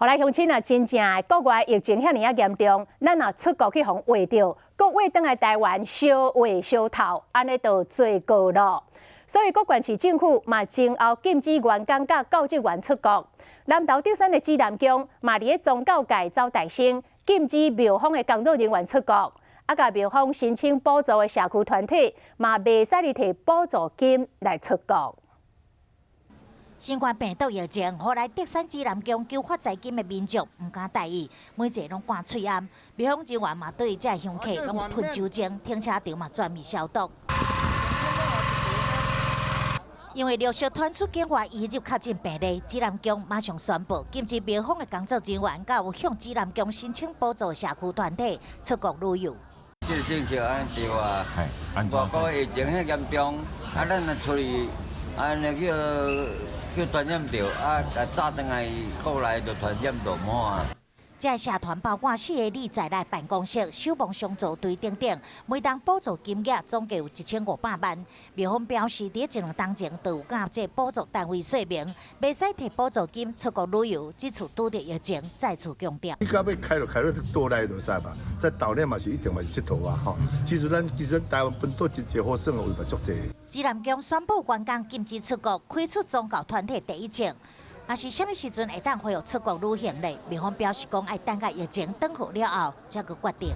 予來鄉親啊，真正的國外疫情遐爾仔嚴重，咱若出國去予人穢著，閣穢轉來台灣相穢相臭，按呢就做過囉。所以各縣市政府嘛，前後禁止員工佮教職員出國。南投竹山的指南宮嘛，佇咧宗教界走大聲，禁止廟方的工作人員出國。啊，共廟方申請補助的社區團體嘛，袂使哩提補助金來出國。新冠病毒疫情，予來竹山指南宮求發財金的民眾毋敢大意，每一個攏掛喙罨。廟方人員嘛，對這香客攏噴酒精，停車場嘛全面消毒。因為陸續傳出境外移入確診病例，指南宮馬上宣布禁止廟方的工作人員，佮有向指南宮申請補助社區團體出國旅遊。這個政策按呢對啊，外國疫情遐嚴重，啊，咱若出去，按呢叫叫傳染著，啊，早轉來國內就傳染著無啊。這社團包括四个里在內辦公室、守望相助隊等等，每冬補助金額總計有1500萬。廟方表示，佇這兩當前都有佮這補助單位說明，袂使提補助金出國旅遊，這次拄著疫情再次強調。你到尾開就開落島內就使吧，在島內嘛是一定嘛是𨑨迌啊吼。其實咱台灣本島真濟好耍的位嘛足濟。指南宮宣布員工禁止出國，開出宗教團體第一槍。若是啥物時陣會當恢復出國旅行咧？廟方表示講，愛等甲疫情轉好了後，才閣決定。